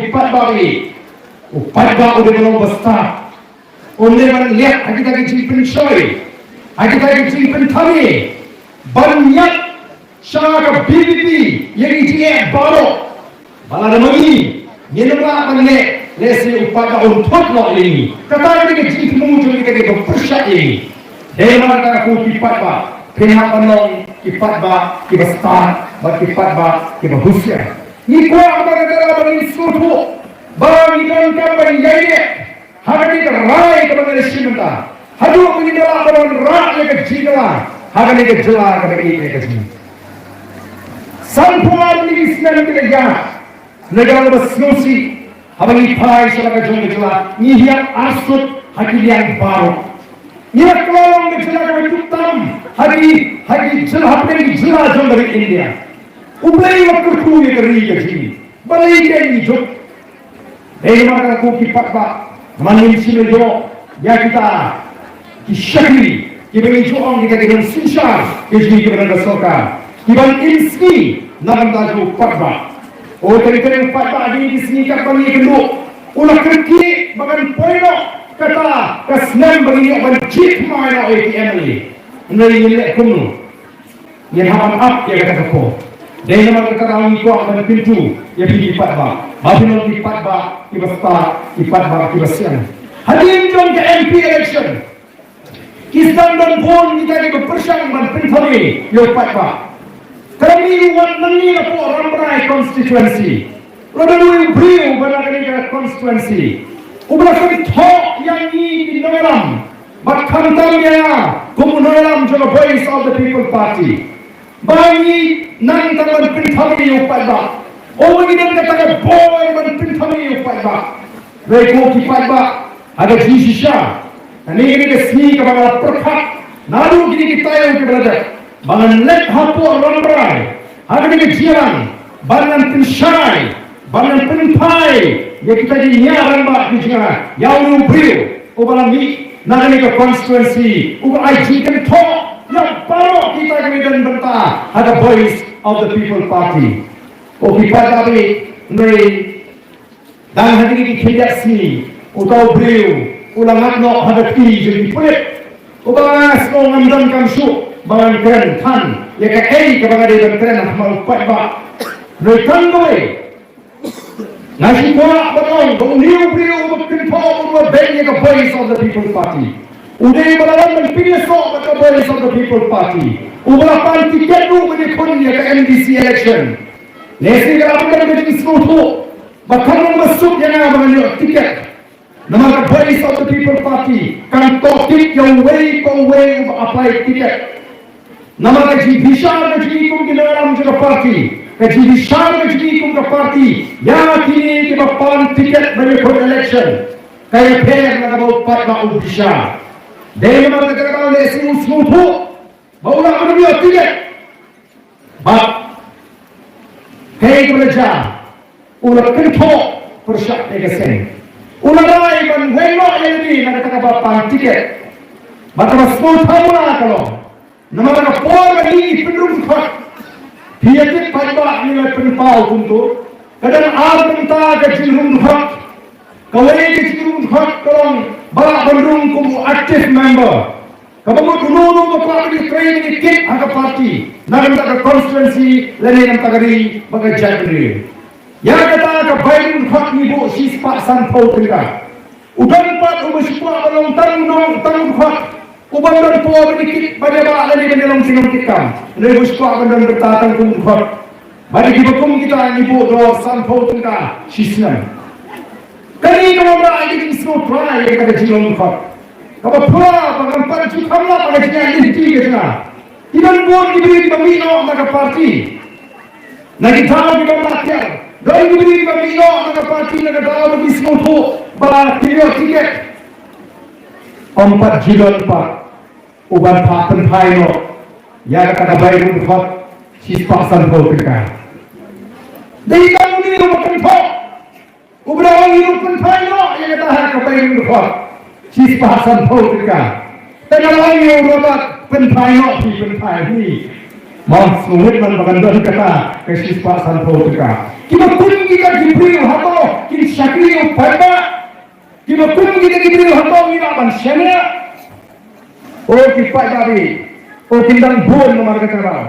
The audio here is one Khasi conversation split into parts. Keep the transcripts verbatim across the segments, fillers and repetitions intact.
ki paidbah, u paidbah u dei ban long ba stad. Um dei ban leh ha kita ki jingpynshoi, ha kita ki jingpynthame, ban ïap sha ka B B P ïa ki jingeh baroh. Ba lada ma ngi ngim lah ban leh, lehse u paidbah un thut noh ïa ngi. Kata ka dei ka jingthmu jong kita kiba pyrshah ïa ngi. Dei namar kata ko ki paidbah, phin hap ban long ki paidbah kiba stad bad ki paidbah kiba husiar. Ngi kwah ba kata ba ngin sngewthuh ba ngi donkam ban ïaineh ha kane ka rai kaba ngi la shim mynta, haduh ba ngin ïa lah ban wanrah ïa ka jingkylla ha kane ka jylla kaba ïeit ïa ka jong ngi. Sanphew ar tylli ki snem ki la ïaid, na ka ba sngewsih, haba ngi phai sha la ka jong ka jylla ngi ïaid arsut ha ki liang baroh. Ngi la kylla long ka jylla kaba duk tam ha ki, ha ki jylla, hapdeng ki jylla jong ka ri India. U Blei u la kyrkhu ïa ka ri ka jong ngi. Balei kein ngi juk? Dei namar kata ko ki paidbah, namar ngim shym la ïoh ïa kita ki shakri kiba ngi ju ong kita ki nongsynshar ka jong ngi kiba don ka sorkar, kiban im sngi na ka bynta jong u paidbah. O teng teng u paidbah ha kine ki sngi katba ngi ïakynduh u la kyrkieh ba kan poi noh kata ka snem ba ngin ïoh ban jied thymmai noh ïa ki M L A. Hynrei ngin leh kumno? Ngin hap ban ap ïa kata ka por. Dei namar kata ka daw ngi kwah ban kyntu ïa phi ki paidbah ba phin long ki paidbah kiba stad, ki paidbah kiba siang. Hadien jong ka M P election ki sdang don bun kita kiba pyrshang ban pynthame ïa u paidbah. Ka dei u wat nangne napoh Rambrai constituency. Lada uwei u briew ba na kane ka constituency uba la kynthoh ïa ngi ki nongïalam bad khamtam ïa nga kum u nongïalam jong ka Voice of the People Party, ba ngi nang tang ban pynthame ïa u paidbah. O, ba ngi don kata ka bor ban pynthame ïa u paidbah. Hynrei ko ki paidbah, ha ka jingshisha, kane ka dei ka sngi kaba nga la pyrkhat naduh kine ki taïew kiba la dep, ba ngan leit hapoh Rambrai ha kane ka jingïalang, ba ngan pynshai, ba ngan pynphai ïa kita ki nia rangbah ki jong nga ïa une u briew uba la mih na kane ka constituency, uba ai jingkynthoh ïa baroh kita kiba don bynta ha ka Voice of the People Party. Ko ki paidbah, hynrei dang ha kine ki khyndiat sngi uta u briew u la ngat noh ha ka kti jong ki pulit, uba nga sngew ngam donkam shuh ba ngan kren than ïa kaei kaba nga dei ban kren ha khmat u paidbah. Hynrei tang kawei, nga shu kwah ban ong ba une u briew uba kynthoh, uba beiñ ïa ka Voice of the People Party, u dei uba la wan ban pynïasoh bad ka Voice of the People Party, uba la pan tiket ruh ban ïakhun ïa ka M D C election. Lehse ka la pynban ka jingsngewthuh ba kan long ba suk ïa nga ba ngan ïoh tiket. Namar ka Voice of the People Party kan tohkit ïa uwei pa uwei uba apply tiket. Namar ka jingbishar ka jong ngi kum ki nongïalam jong ka party, ka jingbishar ka jong ngi kum ka party ïa kine kiba pan tiket ban ïakhun election, ka ïapher na kaba u paidbah u bishar. Dei namar kata ka daw lehse u sngewthuh ba u lah ban ïoh tiket. Bad kaei kaba la jia, u la kynthoh pyrshah ïa ka seng. U la rai ban weng noh ïa lade na kata kaba pan tiket. Bad kaba sngewthuh mo la ka long, namar ka por ba ngi pynrung dkhot, phi ïa tip paidbah, ngi la pynpaw kumto. Ka don ar bynta ka jingrung dkhot. Kawei ka jingrung dkhot ka long ba lah ban rung kum u active member. Kaba mut uno uno uba kwah ban ïatrei ban ïakit ha ka party na ka bynta ka constituency lane na ka bynta ka ri bad ka jaitbynriew. Ïa kata ka bai rung dkhot ngi buh shispah sanphew tyngka. U don pat uba shu kwah ban long tang u nong, tang u dkhot, uban don por ban ïakit, ban ïabah lane ban ïalong ki nongkitkam. Hynrei uba shu kwah ban don bynta tang kum u dkhot. Bad ïa kiba kum kita ngi buh dor sanphew tyngka shi snem. Kane ka wanrah ïa ka jingsngewthuh ïa kata ka jinglong dkhot. Kaba pura ba ngam pat ju kham lap ïa ka jingïaid lynti ka jong nga. Ki don bun ki briew kiba mih noh na ka party na ki daw kiba mlien. Don ki briew kiba mih noh na ka party na ka daw ba ki sngewthuh ba kin ïoh tiket. Ym pat ju don pat uban phah pynphai noh ïa kata ka bai rung dkhot shispah sanphew tyngka. Dei tang une uba kynthoh uba la ong ïa u pynphai noh ïa kata ka bai rung dkhot shispah sanphew tyngka. Te nga la ong ïa u Robert pynphai noh, phi pynphai hi. Mo, sngewbha man ba kan don kata ka shispah sanphew tyngka. Kiba kum kita ki briew hato ki Kiba kum kita ki briew hato ngi lah ban shaniah. O ki paidbah, o kin dang bun namar kata ka daw.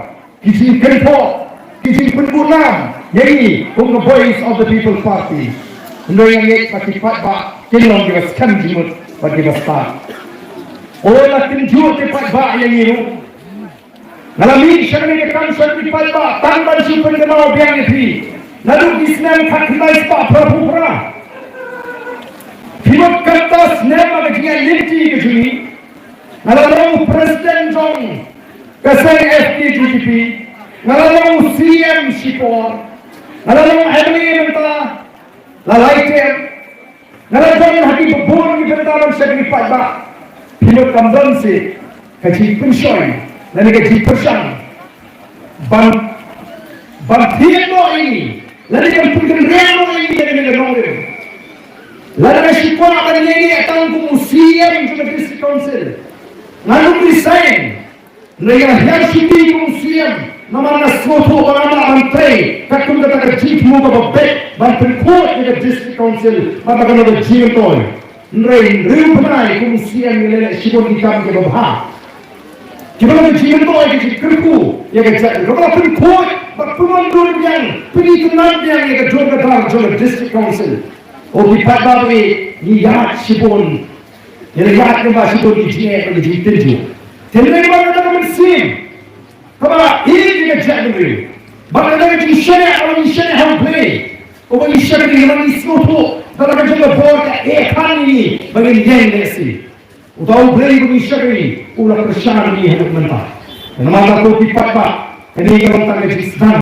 Ki jingkynthoh, ki jingpynbun nam ïa ngi kum ka Voice of the People Party. Hynrei nga ngeit ba ki paidbah kin long kiba skhem jingmut bad kiba stad. O la kynjuh ki paidbah ïa ngi ruh. Nga la mih sha kane ka kam sha ki paidbah tang ban shu pynkynmaw biang ïa phi. Naduh ki snem khatkhyndai spah phraphew phra, phi mut kata snem ha ka jingïaid lynti ka jong ngi. Nga la long u president jong ka seng F K J G P. Nga la long u C M shipor. Nga la long u M L A mynta la lai term. Nga la don ha ki bun ki bynta ban sha ki paidbah. Phi mut kam don shuh ka jingpynshoi lane ka jingpyrshang ban, ban thied noh ïa ngi lane ban pynkynriah noh ïa ngi lane ka nongrim. Lada nga shu kwah ban ïaineh tang kum u C M jong ka District Council, ngan ym resign. Hynrei nga hiar shuki kum u C M namar nga sngewthuh ba ngam lah ban trei katkum kata ka jingthmu kaba beit ban pynkhuid ïa ka District Council bad ba kan long ka jingmyntoi. Hynrei hynriew bnai kum u C M nga leh shibun ki kam kiba bha kiba long ka jingmyntoi, ka jingkyrkhu ïa ka jaitbynriew, kaba la pynkhuid bad pynwandur biang, pynitynnad biang ïa ka dur ka dar jong ka District Council. O ki paidbah, ngi ïaid shibun, ngi la ïaid kumba shibun ki jingeh bad ki jingtynjuh. Te hynrei ba kata ka mynsiem kaba ïeit ïa ka jaitbynriew, ba kata ka jingshaniah, ba ngi shaniah ha U Blei, uba ngi shakri, ba ngi sngewthuh ba la ka jong ka bor ka eh khan ïa ngi ba ngin ïeng lehse. Uta U Blei uba ngi shakri u la pyrshang ïa ngi haduh mynta. Namar kata ko ki paidbah, kane ka long tang ka jingsdang.